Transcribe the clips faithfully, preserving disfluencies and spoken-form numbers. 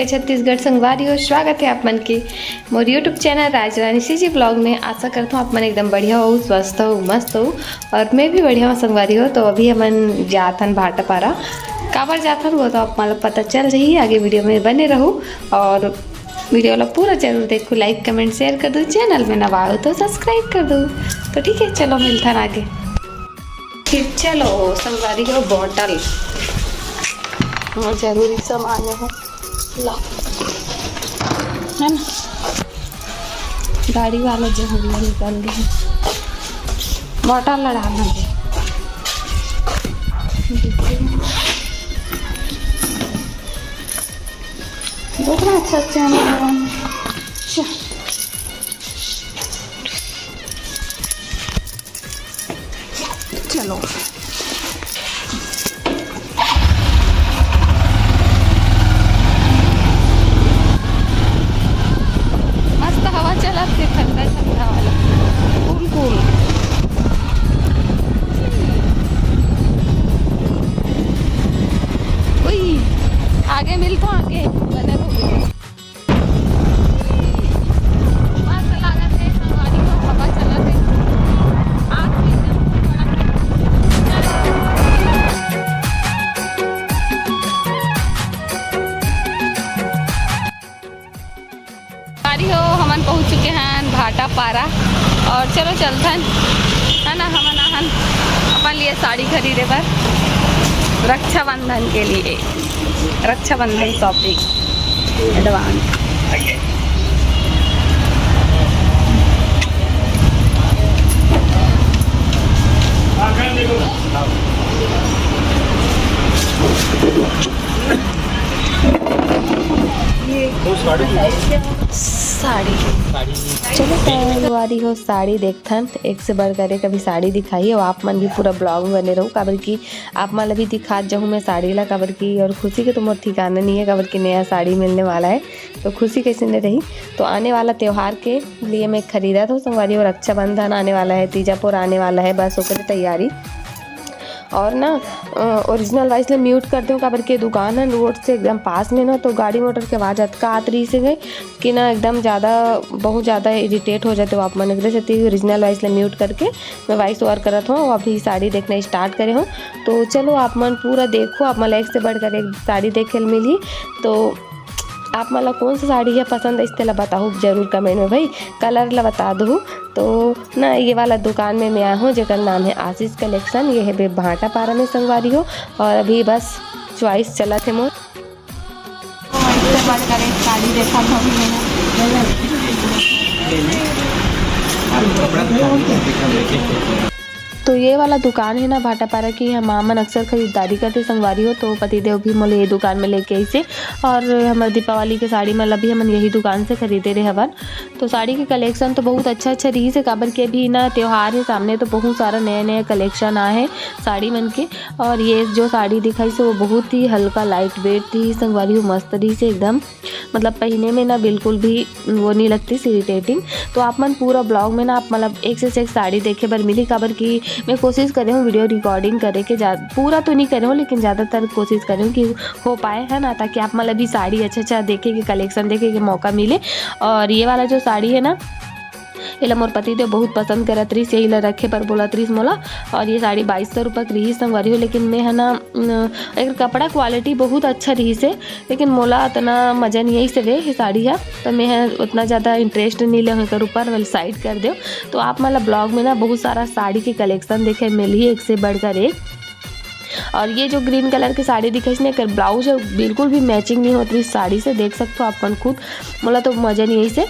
छत्तीसगढ़ संगवारी हो, स्वागत है आप मन के मोर YouTube चैनल राजरानी सीजी ब्लॉग में। आशा करता हूँ आप मन एकदम बढ़िया हो, स्वस्थ हो, मस्त हो, और मैं भी बढ़िया हूँ संगवारी हो। तो अभी हमन जाथन भाटापारा। काबर जाथन वो तो आप मन ला पता चल जाही, आगे वीडियो में बने रहू और वीडियो ला पूरा जरूर देखू, लाइक कमेंट शेयर कर दू, चैनल में नवा हो तो सब्सक्राइब कर दू। तो ठीक है, चलो मिलथन आगे। फिर चलो संगवारी हो, बॉटल, हाँ, जरूरी सामान है, ला, है ना, गाड़ी वाला जो हम लोग निकल गए, बॉटल लड़ाना है। देखना अच्छा अच्छा है। अच्छा। चलो। मस्त हवा चलत हे, ठंडा ठंडा वाला, कूल कूल। उई, आगे मिलथो, आगे बने रहो। मस्त लागत हे, संगवारी हो, हवा चलत हे। आँख में एकदम बड़ा संगवारी हो, हमन पहुँच चुके हैं भाटापारा और चलो चलथन, है ना, हमन आहन अपन लिए साड़ी खरीदे बर रक्षाबंधन के लिए। Rakshabandhan shopping advance. साड़ी। चलो, तो संगवारी हो, साड़ी देखथन, एक से बढ़कर एक अभी साड़ी दिखाही, और आप मन भी पूरा ब्लॉग में बने रहू, काबर कि आप मन ला भी दिखात जाहूँ मैं साड़ी ला, काबर कि और खुशी के तो मोर ठिकाना नहीं है, काबर कि नया साड़ी मिलने वाला है, तो खुशी कैसे नहीं रही। तो आने वाला त्यौहार के लिए मैं खरीदत हूँ संगवारी, और रक्षाबंधन आने वाला है, तीजा पोर आने वाला है, बस ओकरे तैयारी। और ना, अ, ओरिजिनल वॉइस ले म्यूट कर देहूँ, काबर के दुकान है रोड से एकदम पास में ना, तो गाड़ी मोटर के आवाज़ अतका आत रही से कि ना एकदम ज़्यादा, बहुत ज़्यादा इरिटेट हो जाते हो आप मन। एकरे सेती ओरिजिनल वॉइस ले म्यूट करके मैं वॉइस ओवर करत हूँ। अभी साड़ी देखना स्टार्ट करे हूँ, तो चलो आप मन पूरा देखो, आप मन ला एक से बढ़कर एक साड़ी देखे ल मिलही। तो आप मन ला कौन सा साड़ी है पसंद है, तेला बताहू जरूर कमेंट में भाई, कलर ला बता दहू। तो ना, ये वाला दुकान में मैं आए हूँ, जेकर नाम है आशीष कलेक्शन। ये है बे भाटापारा में संगवारी हो, और अभी बस चॉइस चलत है मोर। तो ये वाला दुकान है ना भाटापारा की, यहाँ माँ मन अक्सर खरीदारी करते संगवारी हो, तो पतिदेव भी मोला ये दुकान में लेके आइसे, और हमर दीपावली के साड़ी मन ला भी हमन यही दुकान से खरीदे रहे हवन। तो साड़ी के कलेक्शन तो बहुत अच्छा अच्छा रहिस हे, काबर के अभी ना त्योहार हे सामने, तो बहुत सारा नया नया कलेक्शन आए हे साड़ी मन के। और ये जो साड़ी दिखाइस हे वो बहुत ही हल्का लाइट वेट रहिस हे संगवारी हो, मस्त रहिस हे एकदम, मतलब पहने में ना बिल्कुल भी वो नहीं लगतिस इरिटेटिंग। तो आप मन पूरा ब्लॉग में ना आप मतलब एक से एक साड़ी देखे बर मिली, काबर कि मैं कोशिश करे हूँ वीडियो रिकॉर्डिंग करे के, जा पूरा तो नहीं करे हूँ लेकिन ज़्यादातर कोशिश करे हूँ कि हो पाए, है ना, ताकि आप मन ला भी साड़ी अच्छा अच्छा देखे के, कलेक्शन देखे के मौका मिले। और ये वाला जो साड़ी है ना, एला मोर पति देव बहुत पसंद करत रहिस, यही ला रखे बर बोलत रहिस मोला। और ये साड़ी बाईस सौ रुपये के रहिस संगवारी हो, लेकिन मैं है ना, न, एकर कपड़ा क्वालिटी बहुत अच्छा रहिस हे, लेकिन मोला अतना मजा नहीं आइस हे ये साड़ी हा, तो मैं ह उतना ज़्यादा इंटरेस्ट नहीं ले एकर ऊपर, वाला साइड कर देव। तो आप मन ला ब्लॉग में ना बहुत सारा साड़ी के कलेक्शन देखे मिलही, एक से बढ़कर एक। और ये जो ग्रीन कलर के साड़ी दिखाइस ना, एकर ब्लाउज ह बिल्कुल भी मैचिंग नहीं होत रहिस साड़ी से, देख सकथो आप मन खुद, मोला तो मजा नहीं आइस हे।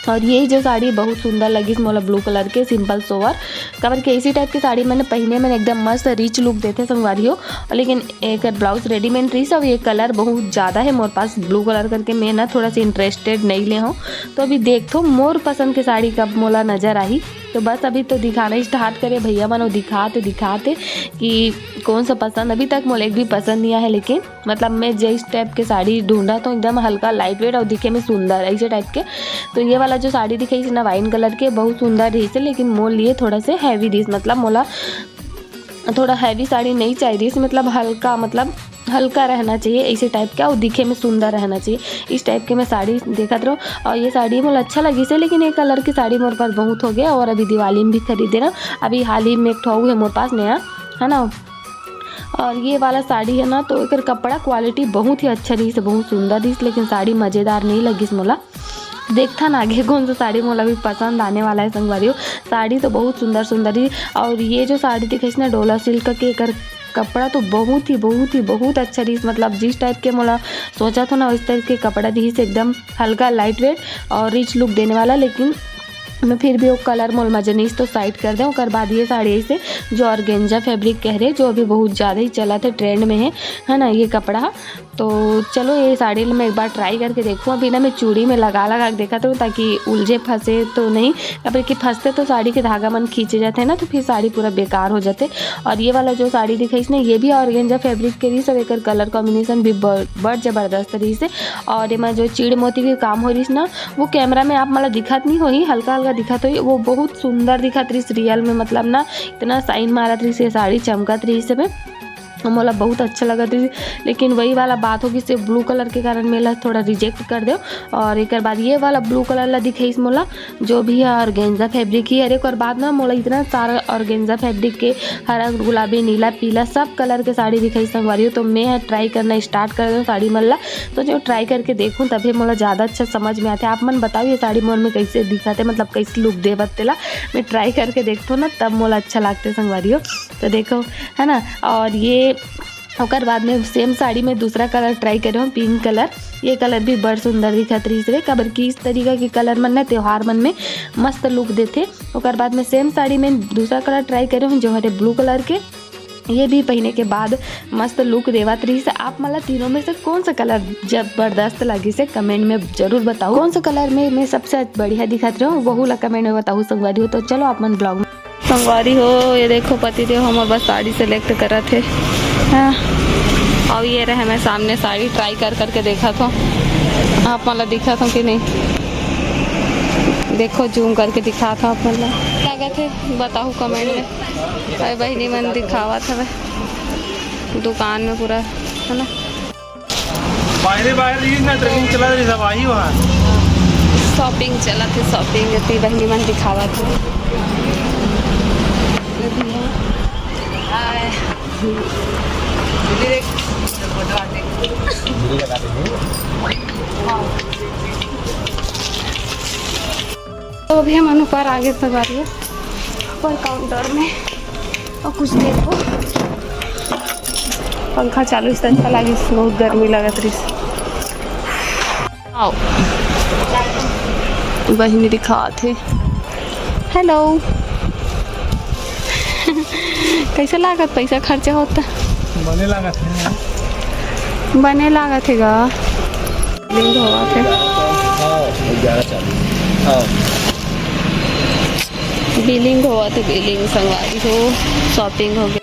और ये जो साड़ी बहुत सुंदर लगिस मोला, ब्लू कलर के सिंपल सोवर, काबर के इसी टाइप के साड़ी मन पहने में एकदम मस्त रिच लुक देथे संगवारी हो। लेकिन एकर ब्लाउज रेडीमेड रहिस, और ये कलर बहुत ज़्यादा है मोर पास ब्लू कलर करके, मैं ना थोड़ा सा इंटरेस्टेड नहीं ले हूँ। तो अभी देखथो मोर पसंद के साड़ी कब मोला नजर आही। तो बस अभी तो दिखाना स्टार्ट करे भैया मन, वो दिखाते दिखाते कि कौन सा पसंद, अभी तक मोला एक भी पसंद नहीं आया है, लेकिन मतलब मैं जिस टाइप के साड़ी ढूंढत हूँ एकदम हल्का लाइट वेट और दिखे में सुंदर ऐसे टाइप के। तो ये वाला जो साड़ी दिखाइस ना वाइन कलर के, बहुत सुंदर रहिस हे, लेकिन मोर लिए थोड़ा से हैवी रहिस, मतलब मोला थोड़ा हैवी साड़ी नहीं चाहिए रहिस, मतलब हल्का, मतलब हल्का रहना चाहिए, ऐसे टाइप के, और दिखे में सुंदर रहना चाहिए, इस टाइप के मैं साड़ी देखत रहूँ। और ये साड़ी मोला अच्छा लगिस हे, लेकिन ये कलर के साड़ी मोर पास बहुत हो गया, और अभी दिवाली में भी खरीदे ना, अभी हाल ही में एक ठो अउ हे मोर पास नया, है ना। और ये वाला साड़ी है ना, तो एकर कपड़ा क्वालिटी बहुत ही अच्छा रहिस, बहुत सुंदर रहिस, लेकिन साड़ी मज़ेदार नहीं लगिस मोला। देखथन आगे कौन सा साड़ी मोला भी पसंद आने वाला है संगवारी हो। साड़ी तो बहुत सुंदर सुंदर ही, और ये जो साड़ी दिखाइस ना डोला सिल्क के, एकर कपड़ा तो बहुत ही, बहुत ही, बहुत अच्छा रहिस। मतलब जिस टाइप के मोला सोचा था ना, उस टाइप के कपड़ा रहिस, एकदम हल्का, लाइट वेट और रिच लुक देने वाला। लेकिन मैं फिर भी वो कलर मोल मजे नहीं तो साइड कर दें। ओकर बाद ये साड़ी ऐसे जो ऑर्गेंजा फैब्रिक कह रहे, जो अभी बहुत ज़्यादा ही चला थे, ट्रेंड में है, है ना, ये कपड़ा। तो चलो ये साड़ी ल मैं एक बार ट्राई करके देखूँ। अभी ना मैं चूड़ी में लगा लगा के देखत रहूँ, ताकि उलझे फंसे तो नहीं, काबर कि फंसते तो साड़ी के धागा मन खींचे जाते हैं ना, तो फिर साड़ी पूरा बेकार हो जाते। और ये वाला जो साड़ी दिखाइस ना, ये भी ऑर्गेंजा फैब्रिक के रहिस, और एकर कलर कॉम्बिनेशन भी बड़, बड़ जबरदस्त रहिस हे। और एमा जो चीड़ मोती के काम हो रहिस ना, वो कैमरा में आप मन ला दिखत नहीं होही, हल्का हल्का दिखत होही, वो बहुत सुंदर दिखत रहिस रियल में, मतलब ना इतना साइन मारत रहिस, ये साड़ी चमकत रहिस हे। मोला बहुत अच्छा लगत रहिस, लेकिन वही वाला बात हो गिस, ब्लू कलर के कारण मेला थोड़ा रिजेक्ट कर देव। और एकर बाद ये वाला ब्लू कलर ला दिखाइस मोला, जो भी है ऑर्गेंजा फैब्रिक ही हरे। ओकर बाद ना मोला इतना सारा ऑर्गेंजा फैब्रिक के हरा, गुलाबी, नीला, पीला सब कलर के साड़ी दिखाइस संगवारी हो, तो मैं ट्राई करना स्टार्ट कर देव साड़ी मन ला। तो जो ट्राई करके देखूँ तभी मोला ज़्यादा अच्छा समझ में आथे। आप मन बताओ ये साड़ी मोर में कैसे दिखत हे, मतलब कैसे लुक देवत तेला। मैं ट्राई करके देखथों ना, तब मोला अच्छा लागथे संगवारी हो। तो देखो, है ना, और ये ओकर बाद में सेम साड़ी में दूसरा कलर ट्राई करे हूँ, पिंक कलर। ये कलर भी बड़ सुंदर दिखत रहिस हे, काबर कि इस तरीका के कलर मन ना त्योहार मन में मस्त लुक देथे। ओकर बाद में सेम साड़ी में दूसरा कलर ट्राई करे हूँ, जो हरे ब्लू कलर के। ये भी पहने के बाद मस्त लुक देवत रहिस हे। आप मन ला तीनों में से कौन सा कलर जबरदस्त लगिस हे, कमेंट में जरूर बताओ। कौन सा कलर में मैं सबसे बढ़िया दिखत रहूँ, वहू ला कमेंट में बताओ संगवारी हो। तो चलो आप मन ब्लॉग में संगवारी हो, ये देखो पति देव हमर बस साड़ी सिलेक्ट करत हे। हाँ, और ये रहे मैं सामने साड़ी ट्राई कर करके देखत हों, आप मन ला दिखत हों कि नहीं, देखो जूम करके दिखात हों आप मन ला। लागत हे बताहू कमेंट में। अरे बहिनी मन दिखावत हवे दुकान में पूरा, है ना। बाहरे बाहर रहिस ना, ट्रेनिंग चलत रहिस, सब आही वहाँ। शॉपिंग चलत हे, शॉपिंग एती बहिनी मन दिखावत हे। तो अभी हमन ऊपर आ गे संगवारी हो, ऊपर काउंटर में। और कुछ देखो, पंखा चालू इस अच्छा लागिस, बहुत गर्मी लगत रहिस। आओ, बहिनी दिखात हे। हेलो। कैसे लागत पैसा खर्चा होता? बने लागत हे। बने लागत हे गा। बिलिंग होवत हे। हाँ, ग्यारह चालू। हाँ। बिलिंग होवत हे, बिलिंग संगवारी हो, शॉपिंग हो गया।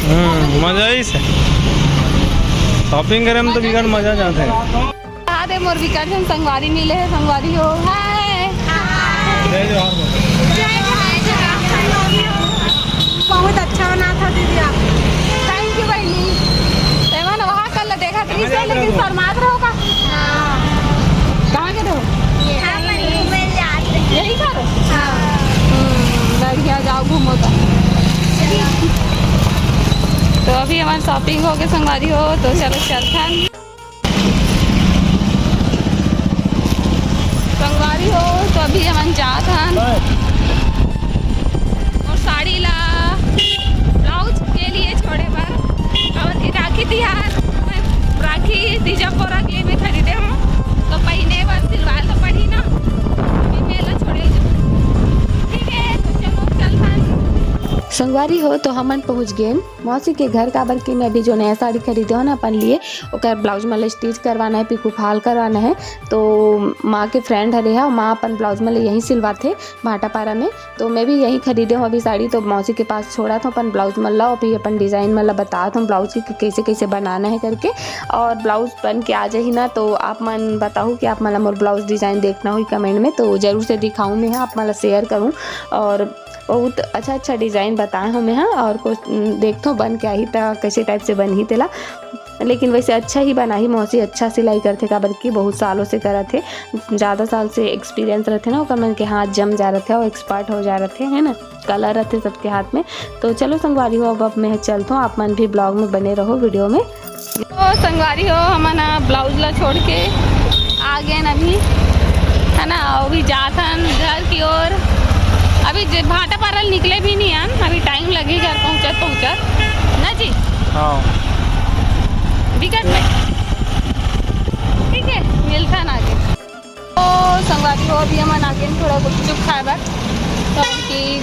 हम्म, मजा ही से। शॉपिंग करे में तो बिकट मजा जाथे। आ दे मोर बिकट झन संगवारी मिले हे, संगवारी हो। हाय। जय जोहार बोल। बहुत अच्छा बनात हव दीदी आप। Thank you बहिनी। एमन वहाँ कल देखत रहिस हे, लेकिन शर्मात रहो का? हाँ। कहाँ के रहो? यही घर? हाँ। हम्म, बढ़िया, जाओ घूमो तो। तो अभी हमन शॉपिंग हो गे संगवारी हो, तो चलो चलथन। संगवारी हो, तो अभी हमन जात हन और साड़ी ला ब्लाउज के लिए छोड़े बर, और राखी तिहार में राखी तीजा पोरा के लिए मैं खरीदे हूँ, तो पहने बर सिलवाए तो पड़ी ना, फिर मैं ला छोड़े जाऊँ। ठीक है, तो चलो चलथन। संगवारी हो, तो हमन पहुँच गेन मौसी के घर, काबर कि मैं अभी जो नया साड़ी खरीदे हो ना अपन लिए, ओकर ब्लाउज मन ला स्टिच करवाना है, पिको फाल करवाना है। तो माँ के फ्रेंड हरे हा, माँ अपन ब्लाउज मन ला यहीं सिलवाथे भाटापारा में। तो मैं भी यहीं खरीदे हूँ अभी साड़ी, तो मौसी के पास छोड़त हूँ अपन ब्लाउज मन ला, अभी अपन डिजाइन मन ला बतात हूँ ब्लाउज के कि कैसे कैसे बनाना है करके। और ब्लाउज बन के आ जाही ना, तो आप मन बताहू कि आप मन ला मोर ब्लाउज डिजाइन देखना होही कमेंट में, तो जरूर से दिखाऊँ मैं, आप मन ला शेयर करूँ। और बहुत अच्छा अच्छा डिजाइन बताए हूँ मैं, हाँ। और कुछ, उम, देखथों बन के आही त कैसे टाइप से बनही तेला। लेकिन वैसे अच्छा ही बनाही मौसी, अच्छा सिलाई करथे, काबर कि बहुत सालों से करत हे, ज़्यादा साल से एक्सपीरियंस रथे ना, ओकर मन के हाथ जम जा रथे और एक्सपर्ट हो जा रथे, है ना, कला रथे सबके हाथ में। तो चलो संगवारी हो, अब, अब मैं चलथों, आप मन भी ब्लॉग में बने रहो, वीडियो में। तो संगवारी हो, हमन ह ब्लाउज ला छोड़ के आ गेन अभी, है ना, अभी जात हन घर की ओर। अभी जे भाटापारा ले निकले भी नहीं हन, अभी टाइम लगही घर पहुँचत पहुँचत ना जी। हाँ। दिक्कत नहीं, ठीक है, मिलथन आगे। तो संगवारी हो, अभी हमन आगे थोड़ा गुपचुप खाए बर, काबर कि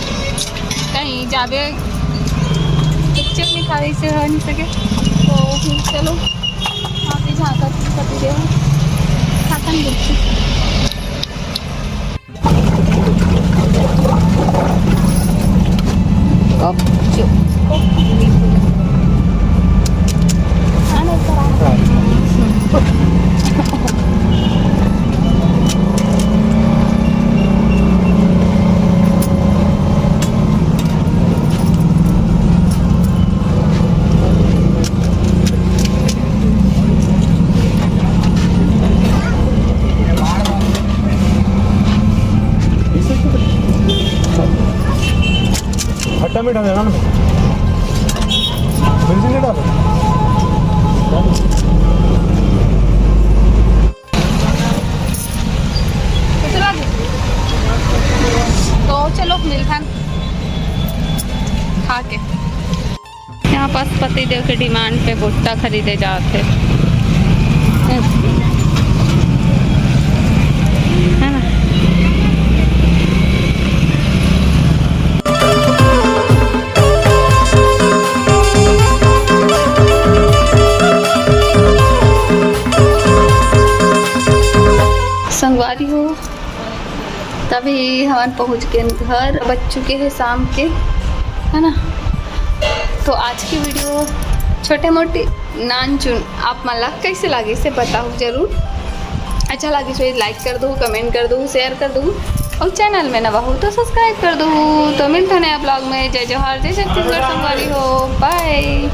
कहीं जाबे गुपचुप नहीं खावे से हो नहीं सके। तो फिर चलो, वहाँ पे झाँकत पति देव खाथन गुपचुप। अब जो खट्टा मीठा देना ना, मिर्ची नहीं डालो। तो चलो मिलथन खा के। यहाँ पास पतिदेव के डिमांड पे भुट्टा खरीदे जाते, है ना। संगवारी हो, तभी हमन पहुँच गए घर, बज चुके हैं शाम के, है ना। तो आज की वीडियो छोटे मोटे नान चुन आप मन ला कैसे लागे से बताओ जरूर। अच्छा लागे तो लाइक कर दो, कमेंट कर दो, शेयर कर दो और चैनल में नवा हो तो सब्सक्राइब कर दो। तो मिलते हैं नया ब्लॉग में। जय जोहार, जय छत्तीसगढ़ संगवारी हो, बाय।